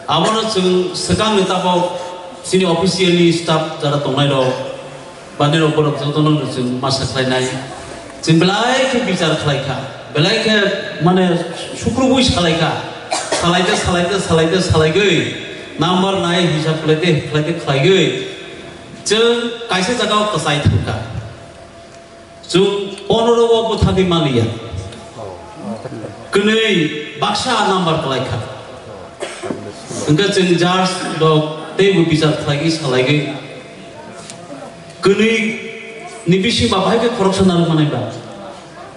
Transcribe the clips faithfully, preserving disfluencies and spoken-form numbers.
Abono chwng swkangni tabok chini officially staff jara tongnai rok, bani rok borok jotono chwng masa khlainai. Chwng belai khe bichar khlai kha, belai khe mane sukrubui salai kha, salaite, salaite, salaite, salaigwi number nai hisab khlaite, khlaite, khlaigwi chwng kaisa jagao kwchai thang kha. Chwng pondro o bwthagwi manliya. Kwnwi baksa number kwlai kha. Hwnkhe chwng judge rok teibo bichar khlaigwi salaigwi kwnwi ni bising ba bahai khe khoroksa narwk manai ba.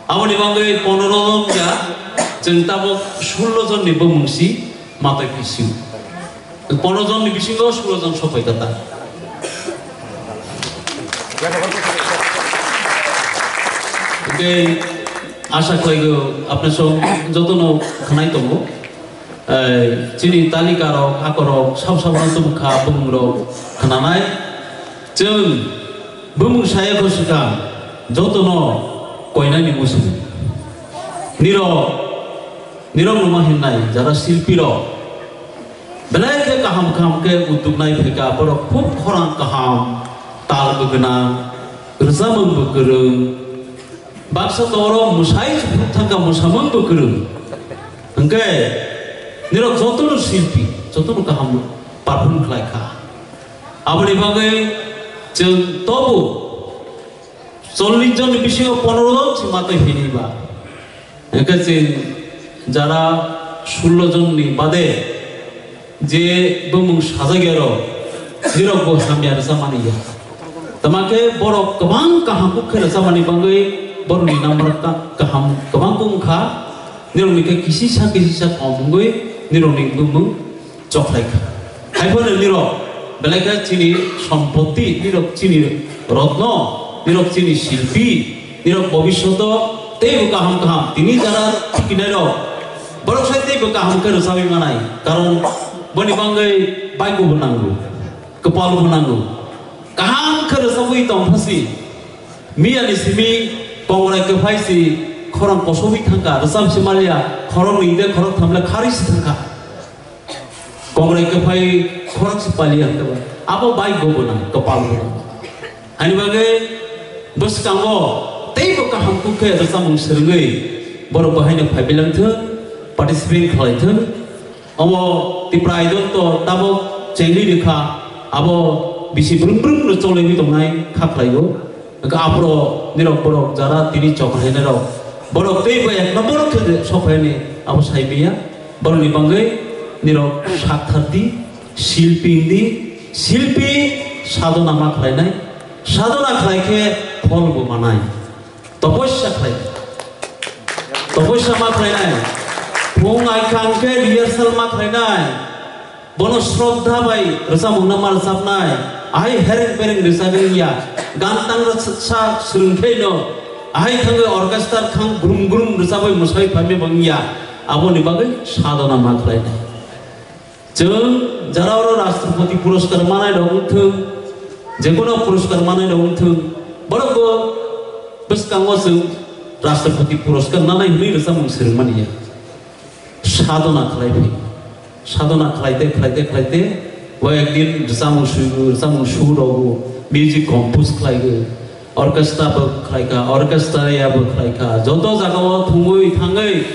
Aboni bagwi pondro jon ya, chwng tabok sullo jonni bumung si matwi phi sio. Pondro jonni bisingo sullo jon sopai kha ta. Hwnkhe asa khlaigo apni song jotono khwnai tongo. Eh, chini talika rok, ako rok, sab sab no tong kha, bumung rok khwnanai. Chwng bumung saya kho swkang jotono koinani muchung. Nirok, nirok no ma himnai, jara silpi rok. Belai khe kaham kaham khe utuknai phaikha, borok khub khorang kaham, tal bo gwnang, rwchapmung bo kwrwng. Baksa toro mwsai phuk thangkha, mwsamung bo kwrwng. Hwnkhe nirok jotono silpi, jotono kaham perform khlai kha. Aboni bagwi chwng tobu chollish jonni bisingo pondro jon se matwi hini ba. Hwnkhe chwng jara sullo jonni bade je bumung sajagya rok, nirok bo hamya rwchapmani ya. Tama khe borok kwbang kaham khe rwchapmani bagwi borokni number ka-, kaham kwbang wng kha. Nirokni khe kisisa kisisa kom wngwi nirokni bumung chokhlai kha. Haiphano nirok belai khe chini sompotti, nirok chini rotno, nirok chini silpi, nirok bobishoto teibo kaham kaham tini jara thikinairok borok sai teibo kaham khe rwchapwi manai. Karon boni bagwi baigo bo nango, kwpal bo nango. Kaham khe rwchapwi tongphasi, miyani simi kongrai kwphai si khorang kosogwi thangkha, rwchap si maliya, khoroknwi de khoroktham le kharwi si thangkha. Kongrai kwphai khorok se pali ang tebo. Abo bai gobona, kwpal gobona. Ani bagwi bwskango teibo kaham kuk khe rwchapmung swrwngwi borok bo haino phaibilangthwng, participate khlaithwng. Omo Tipra Idol to tabok chengwi rwkha, abo bisi brum brum no cholaiwi tongnai kha khlaio. Hwnkhe aphuru nirok borok jara tini chokhainairok borok teibo ek number khe sokhaini abo saimanya. Borokni bagwi nirok sakthardi, silpi wngdi, silpi sadhona ma khlainai, sadhona khlai khe phol bo manai. Topossa khlai, topossa ma khlainai, phung ai kha hwnkhe rehearsal ma khlainai. Bono shraddha bai rwchapmungno ma rwchapnai, ahai hereng bereng rwchapwi wngya, gan tangra sa swrwng khe no, ahai thangwi orchestra thang grum grum rwchapwi mwsai phaimya bo wngya, aboni bagwi sadhona ma khlainai. Chwng jara oro Rashtrapati Puraskar manai rok wngthwng, jekono puraskar manai rok wngthwng, borok bo bwskango chwng Rashtrapati Puraskar nanai hwnwi rwchapmung swrwngmani ya. Sadhona khlai phi. Sadhona khlaite, khlaite, khlaite, o ekdin rwchapmung swi-, rwchapmung su rogo, music compose khlaigo, orchestra bo khlaikha, orchestra ya bo khlaikha, joto jagao thwngwi thangwi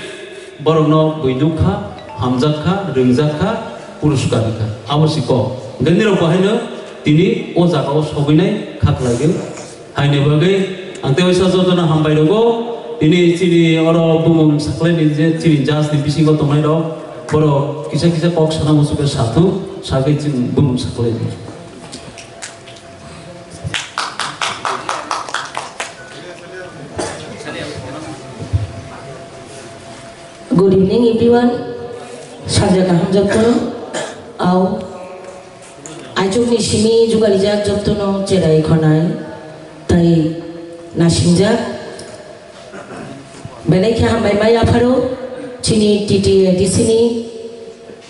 borokno bui nukha, hamjakkha, rwngjakkha, puruskar rwkha. Abo si kok. Hwnkhe nirok bo haino tini o jagao sogwinai kha khlaigo. Haini bagwi ang tei waisa jotono hambai rwgo. Tini chini oro bumung saklaini je chini judge ni bisingo tongnai rok, borok kisa kisa kok sana muchungwi sathung, sagwi chini bumung saklaini. Good evening everyone. Sajak kaham jotono. Au. Aichukni simi jugalijak jotono cherai khonai tai nasingjak. Belai khe hambai mai yapharo chini T T A D C ni,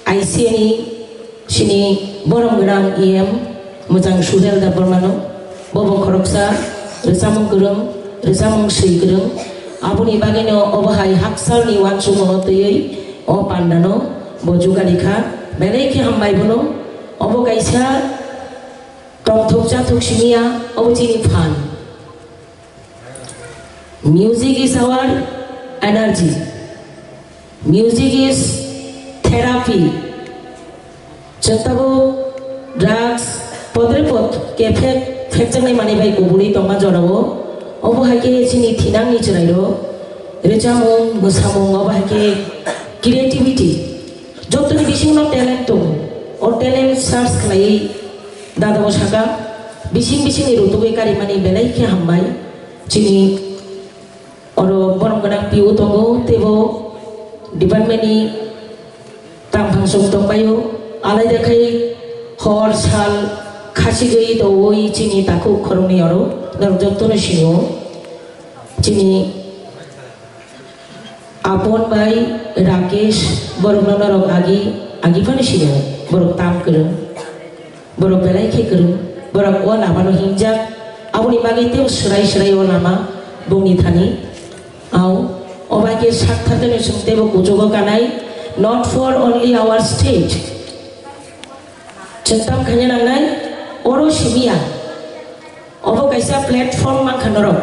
I C A ni, chini borom gwnang E M mwchang Suhel Debbarmano. Bobo khoroksa rwchapmung kwrwng, rwchapmung swi kwrwng. Aboni bagwino obo hai haksalni uansukmano twiwi o pandano Bo jugali kha, belai khe hambai bono. Obo kaisa tongthok chathok simiya, obo chini phan. Music is our energy. Music is therapy. Chwng tabuk drugs, podre pod kephek phekjaknai manwi bai kubulwi tongma jorao. Obo hai khe chini thinangni chwrairok rwchapmung, mwsamung, obo hai khe creativity. Jotoni bisingno talent tongo. O talent search khlaiwi dadao saka, bising bisingni rutugwi karimani belai khe hambai. Chini oro borom gwnang P O tongo, teibo department ni tangphang song tongbaio, alaida khai hor sal khasigwi tongwi chini takhuk khoroknwi oro norok jotono sinio. Chini Apon bai Rakesh borokno norok agi agi phano sinio, borok tam kwrwng. Borok belai khe kwrwng, borok o lamano hingjak, aboni bagwi teibo swrai swrai o lama bongni thani. Au, o bai khe sak tharkhe no chwng teibo kuchugo kanai, not for only our state. Chwng tam khaina nangnai, oro simiya. Obo kaisa platform mankha norok.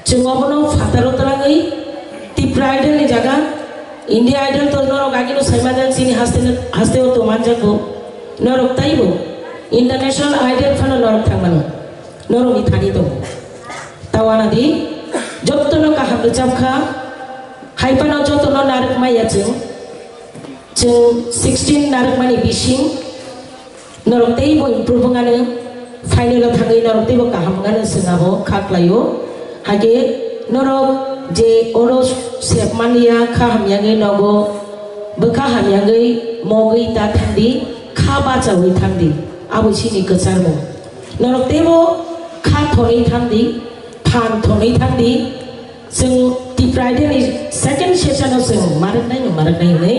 Chwng obono phataro twlangwi Tipra Idol ni jaga, India Idol to norok agino saimajak chini haste, hasteo tongmanjakgo. Norok taibo International Idol phano norok thangmano. Norokni thani tongo. Tawana di jottono kaham rwchapkha, haiphano jottono narwk maya chwng. Chwng sixteen narwkmani bising norok teibo improve wngano, final o thangwi norok teibo kaham wngano chwng abo kha khlaio. Hakhe norok je oro sepmaniya kha hamyangwi nogo, bwkha hamyangwi mogwi ta thangdi, kha bachaui thangdi, abo chini kwcharmung. Norok teibo kha thonwi thangdi, phan thonwi thangdi, Chwng Tipra Idol ni second session o chwng marwknai no marwknai hwnwi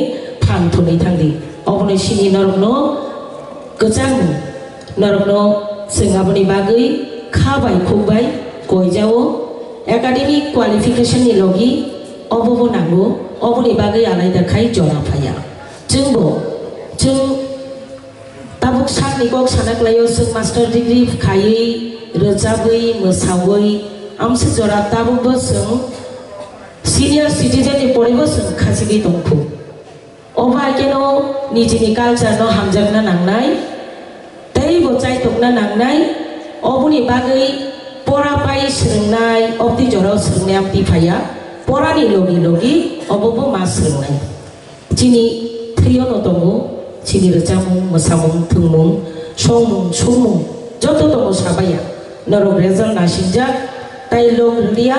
phan thunwi thangdi. Obono sini norokno kwchang norokno chwng aboni bagwi kha bai khuk bai koijao. Academic qualification ni logi obobo nango, oboni bagwi alaida khai jora phaiya. Chwngbo, chwng Tabuk sakni kok sana klaio, chwng master degree khaiwi, rwchabwi, mwsawi, amsi jora tabukbo chwng senior citizen ni poribo chwng khachigwi tongkhu. Obo haikhe no nijini culture no hamjakna nangnai, teibo chaitokna nangnai, oboni bagwi pora pai swrwngnai, obdi jorao swrwngnai amtwi phaiya, porani logi logi obobo ma swrwngnai. Chini thwio no tongo, chini rwchapmung, mwsamung, thwngmung, songmung, sumung, joto tongo sabaiya. Norok result nasingjak, tai lok rwliya,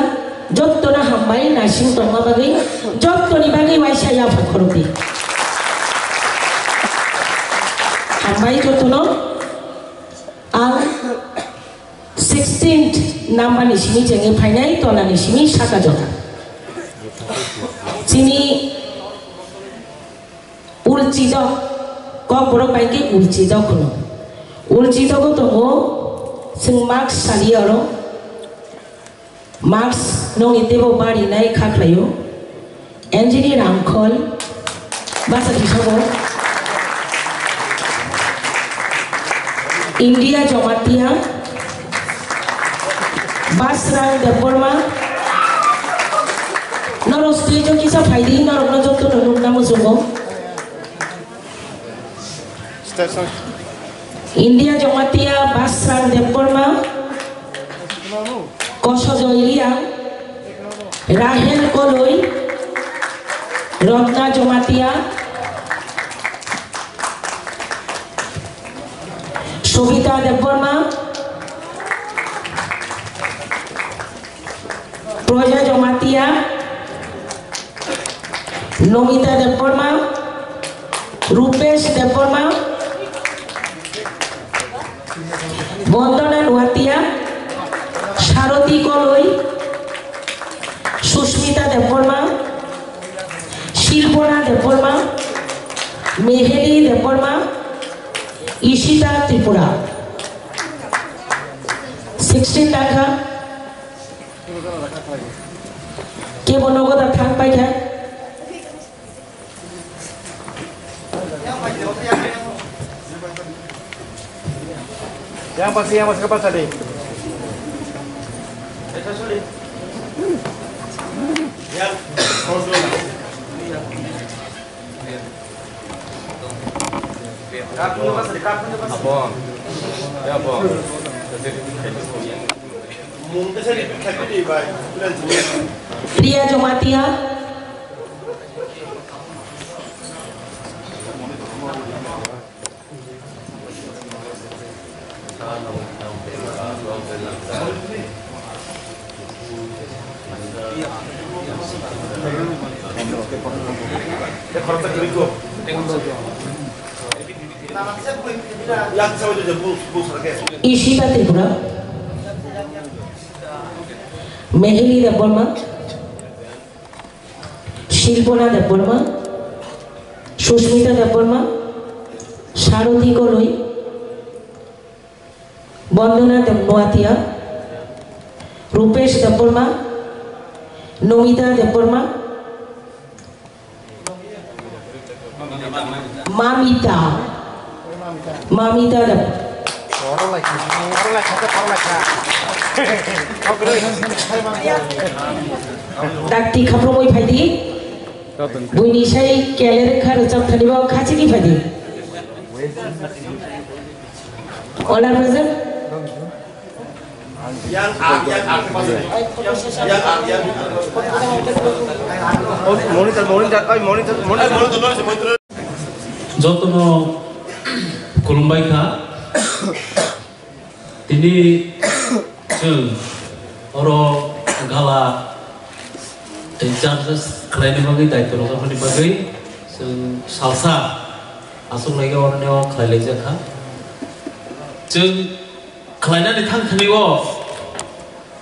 jotono hambai nasing tongma bagwi, jotoni bagwi waisa yapha khorokdi. Hambai jotono, ang sixteenth number ni simi jengwi phainai, tola ni simi saka jora. Chini Ulchidok, Kokborok bai khe Ulchidok hwno. Ulchidok o tongo, chwng marks saliya oro. Marks nokni teibo barinai kha khlaio. Engineer Ramkhol, basa thisabo. India Jamatia, Basrang Debbarma. Norok stage o kisa phaidi, norokno jotono nukna muchungo. India Jamatia, Basrang Debbarma, Kosojoy Riang, Rahel Koloi, Rotna Jamatia, Sobita Debbarma, Proja Jamatia, Nomita Debbarma, Rupesh Debbarma, Bondona Nuatia, Saroti Koloi, Susmita Debbarma, Shilpona Debbarma, Meheli Debbarma, Ishita Tripura. Sixteen takha. Kebo nogo da thang paikha. Yang pasti, yang pasti kapal tadi. Abang. Ya, abang. Priya Jamatia. Ishita Tripura, Mehili Debbarma, Shilpona Debbarma, Sushmita Debbarma, Saroti Koloi, Bondona Deb-, Noatia, Rupesh Debbarma, Nomita Debbarma, Mamita, Mamita Deb-, Dakti khaprumwi phaidi. Buini sai kelere kha rwchap thani bo khachigwi phaidi. All are present? Monitor, monitor, oi, monitor, monitor. Jotono khulumbai kha. Tini chwng oro gala tei judges khlaina bagwi daitw rwjakmani bagwi chwng salsa aswk laigi oroni o khlai laijak kha. Chwng khlainani thang thani o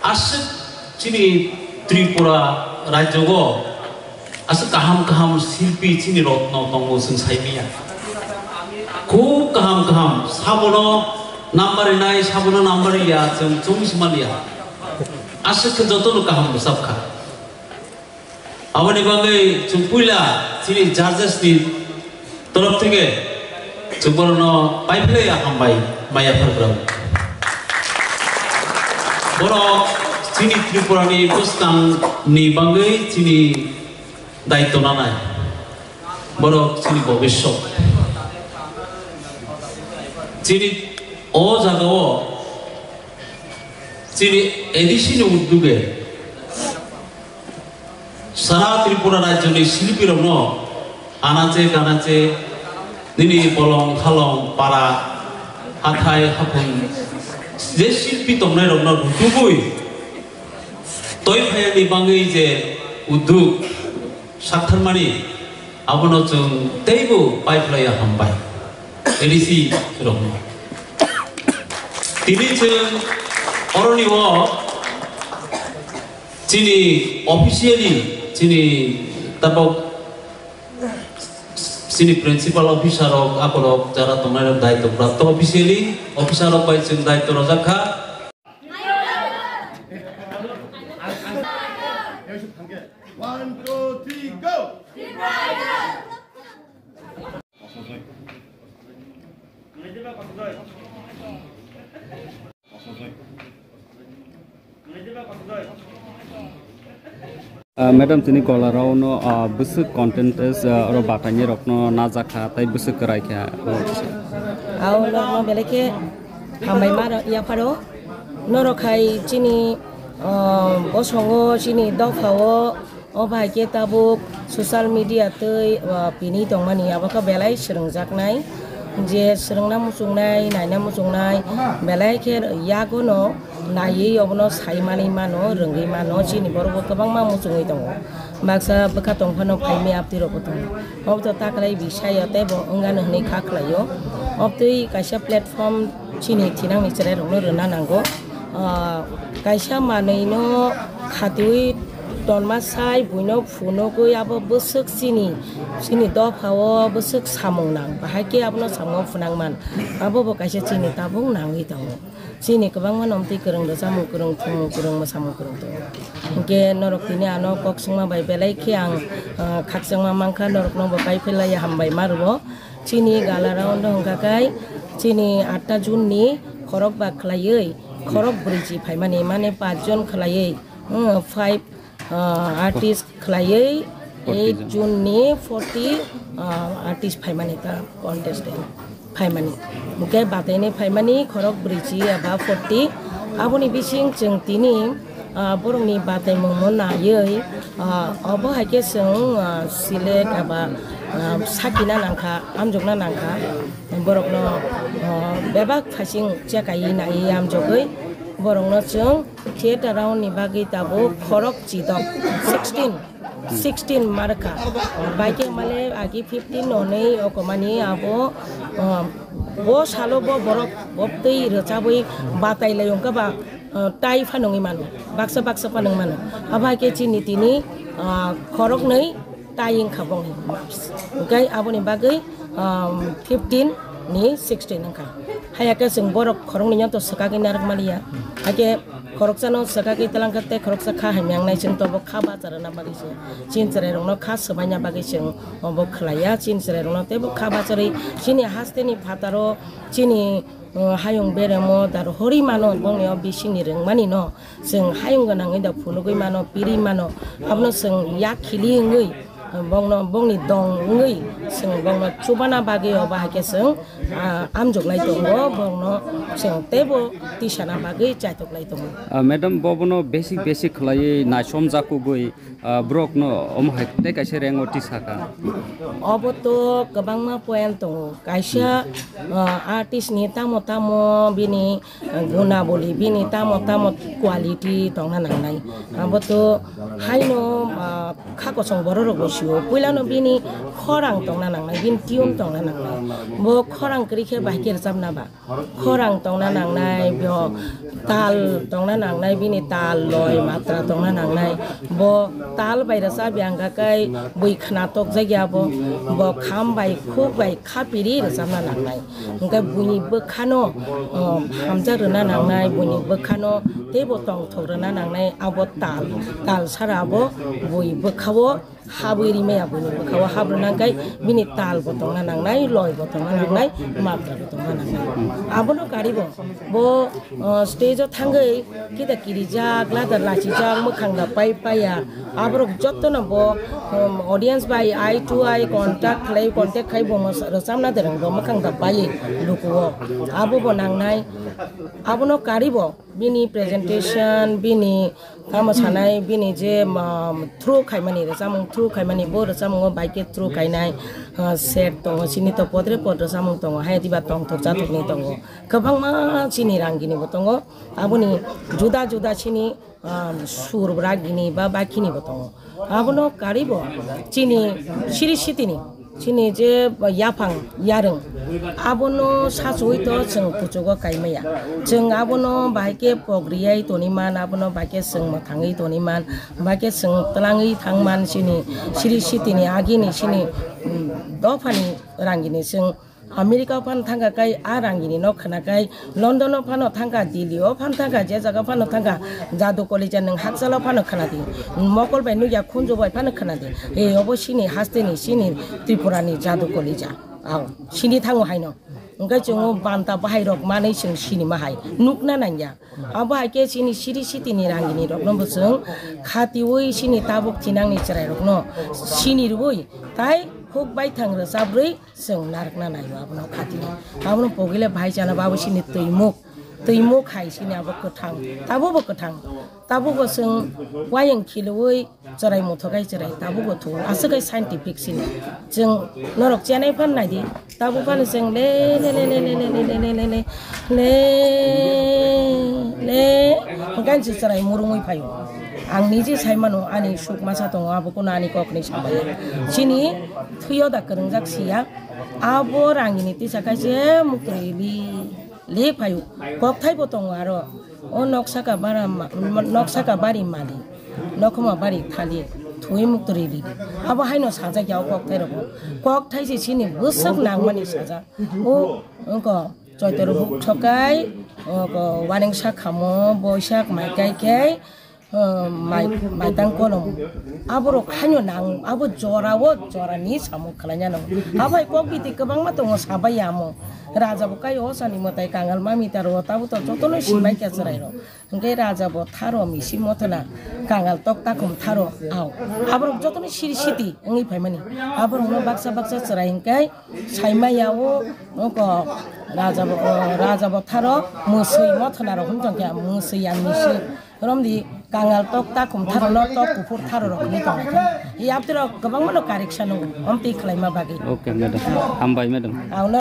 aswk chini Tripura rajyo o aswk kaham kaham silpi chini rotno tongo chwng sai manya. Khub kaham kaham, sabono number rinai, sabono number riya, chwng chwng se manya. Aswk khe jotono kaham bwsap kha. Aboni bagwi chwng puila chini judges ni torof theke chwng borokno paiphlaiya hambai maya phargrao. Borok chini Tripura ni bwskang ni bagwi chini daitw nanai. Borok chini bobiswk. Chini o jaga o chini A D C ni udduge Sara Tripura rajyoni silpirokno anache kanache nini bolong khalong para hathai haphung je silpi tongnairokno rutubui toi phayani bagwi je udduk saktharmani abono chwng teibo paiphlaiya hambai A D C rokno. Tini chwng oroni o chini officially chini tabok chini principal officer rok akorok jara tongnai rok daitw prapto officially officer rok bai chwng daitw rojak kha. One, two, three, go! Ah, madam, tini Golarao no, ah, bwswk content, ah, oro bataini rokno najak kha, tei bwswk kwrai kha. Ao norokno belai khe hambai ma rw-, yapharo. Norok hai chini, ah, bosongo, chini dophao, o bai khe tabuk social media tei, ah, pini tongmani abo khe belai swrwngjaknai. Je swrwngna muchungnai, naina muchungnai, belai khe yagono naiwi obono sai manwi mano, rwngwi mano, chini borokbo kwbangma muchungwi tongo. Baksa bwkha tong phano phaimya abtwi rokbo tongo. Obo to taklai bisai o teibo wngano hwnwi kha khlaio. Obtwi kaisa platform chini thinangni chwrairokno rwna nango. Ah, kaisa manwino khatiwi tonma sai buino phunugwi abo bwswk chini, chini dophao bwswk samung nang. Bahai khe abono samung phunang man. Abobo kaisa chini tabuk nangwi tongo. Chini kwbangma nomtwi kwrwng rwchapmung kwrwng, thwngmung kwrwng, mwsamung kwrwng tongo. Hinkhe norok tini ano kok swngma bai belai khe ang, ah, khakchangma mankha, norokno bo pai phailaiya hambai ma rwo. Chini gala round hwnkha khe chini atta June ni khorok ba khwlaiwi khorok brwichi phaimani, mane pach jon khwlaiwi, hmm, five, ah, artist khwlaiwi eight June ni forty, ah, artist phaimani ta contestant phaimani. Hwnkhe bataini phaimani khorok brwichi eba forty. Aboni bising chwng tini, ah, borokni bataimungno naiwi, ah, obo hai khe chwng, ah, select eba, ah, sakina nangkha, amjokna nangkha. Borokno, ah, bebak phasing chekaiwi naiwi amjogwi borokno chwng theater round ni bagwi tabuk khorok chidok sixteen. Sixteen marka. Baikhe male agi fifteen onwi okomani abo, um, bo salo bo borok bobtwi rwchabwi batai lai wngkha ba, uh, tai phanwngwi mano, baksa baksa phanwngwi mano. Abo hai khe chini tini, uh, khoroknwi tai wngkha bongni marks. Hwnkhe aboni bagwi, um, fifteen ni sixteen wngkha. Haiya khe chwng borok khoroknwi no to swkagwi narwk maliya. Hakhe khoroksano swkagwi twlangkha tei khoroksa kha hamya wngnai chwng tobo kha bacha rwna bagwi se. Chini chwrairokno kha swbaina bagwi chwng obo khlaiya. Chini chwrairokno teibo kha bacharwi chini hasteni phataro chini, uh, hayung beremo dar hori mano bongni o bisingni rwngmani no. Chwng hayung gwnangwi da phunugwi mano, piri mano, abono chwng yak khili wngwi, bongno, bongni dong wngwi chwng bongno chubana bagwi obo hai khe chwng, ah, amjoknai tongo, bongno chwng teibo tisana bagwi chaitoklai tongo. Ah, madam, bobono basic basic khlaiwi naisom jakugwi, ah, borokno omo hai tei kaisa rango tisaka. Obo to kwbangma point tongo. Kaisa, ah, artist ni tamo tamo bini gunaboli, bini tamo tamo quality tongna nangnai. Abo to haino, ah, kha kosong borok rok bo sio. Puilano bini khorang tongna nangnai, bini tune tongna nangnai. Bo khorang kwrwi khe bahai khe rwchapna ba. Khorang tongna nangnai, bo tal tongna nangnai, bini tal loi matra tongna nangnai. Bo tal bai rwchap ya wngkha khe bui khna tok jak ya bo. Bo kham bai, khuk bai, khapiri rwchapna nangnai. Hwnkhe buini bwkhano, o, hamjak rwna nangnai, buini bwkhano teibo tongthok rwna nangnai, abo tal, tal sara abo bui bwkhao habwi rimaya, buini bwkhao hab rwna hwnkhe bini tal bo tongna nangnai, loi bo tongna nangnai, matra bo tongna nangnai. Abono karibo bo, o, stage o thangwi kita kirijak, ladar lachijak, mwkhang da pai paiya. Aborok jotono bo, um, audience bai eye to eye contact khlai, contact khai bo mos-, rwchapna dereng bo mwkhang da pai lukuo. Abo bo nangnai. Abono karibo bini presentation, bini tamo sanai, bini je, um, through khaimani, rwchapmung through khaimani, bo rwchapmungo bai khe through khainai, uh, set tongo, chini to podre pod rwchapmung tongo, hai diba tongthok chathokni tongo. Kwbangma chini rangini bo tongo. Aboni juda juda chini, um, sur bwragini ba bakhini bo tongo. Abono karibo chini siri sitini, chini je yaphang yarwng, abono sachuwi to chwng kuchugo kaimaya. Chwng abono bahai khe pogriyai toniman, abono bahai khe chwng mwthangwi toniman, bahai khe chwng twlangwi thangman chini siri sitini agini chini, um, dophani rangini chwng America o phano thangkha kai, a rangini no khwna kai, London o phano thangkha, Delhi o phano thangkha, je jaga phano thangkha, jadu kolija nwng hakchal o phano khwna di, mokol bai nukya khunju bai phano khwna di. E obo chini haste ni, chini Tripura ni jadu kolija. Aw, sini thango haino. Hwnkhe chwng o banta bahai rok manwi chwng sini ma hai. Nukna nangya. Abo hai khe chini siri sitini rangini rokno bo chwng khatiwi chini tabuk thinangni chwrai rokno sini rwui tai huk baithang rwchabrwi chwng narwkna naio abono khatiwi. Abono pogile bahai chana bo abo chini twimuk, twimuk hai chini abo kwthang, tabukbo kwthang, tabukbo chwng wayang khilwi chwrai muthokai chwrai tabukbo thugo aswk hai scientific chini. Chwng norok chenai phan naidi. Tabuk phano chwng le, le, le, le, hwnkhe chwrai murungwi phaio. Ang niji sai mano, ani suk masa tongo, abo kuno ani kok hinwi samaya. Chini thwio da kwrwngjak siya, abo rangini tisa kaisa muktwi li, li phaio. Kokthai bo tongo aro. O noksa ka bara ma-, noksa ka bari mali, nokhoma bari thali, thwi muktwi rili. Abo haino sajak ya o kokthai rogo. Kokthai se chini bwswk nangmani sajak. O wngko choitoro buk thokai, o ko waning sakhamo boisak mai kai khe, Mai, maitang konom. Aborok haino nang, abo jora o jora ni samung khlaina nang. Abai kok biti kwbangma tongo sabai amo. Raja bo kai o sani mwtai kangal mami taro tabo to jotono simai kya chwrai ro. Hwnkhe raja bo tharo misi mothona kangal tok takhum tharo ao. Aborok jotono siri siti wngwi phaimani. Aborokno baksa baksa chwrai hwnkhe saimaya o oko raja bo, raja bo tharo mwswi mothona rok hwn tongkha mwswi ya misi. Romdi kangal tok takhum tharo no tok kuphur tharo rok hwnwi tongkha. Yapti rok kwbangma no karik sano omtwi khlaima bagwi. Okay, madam. Hambai, madam. Auno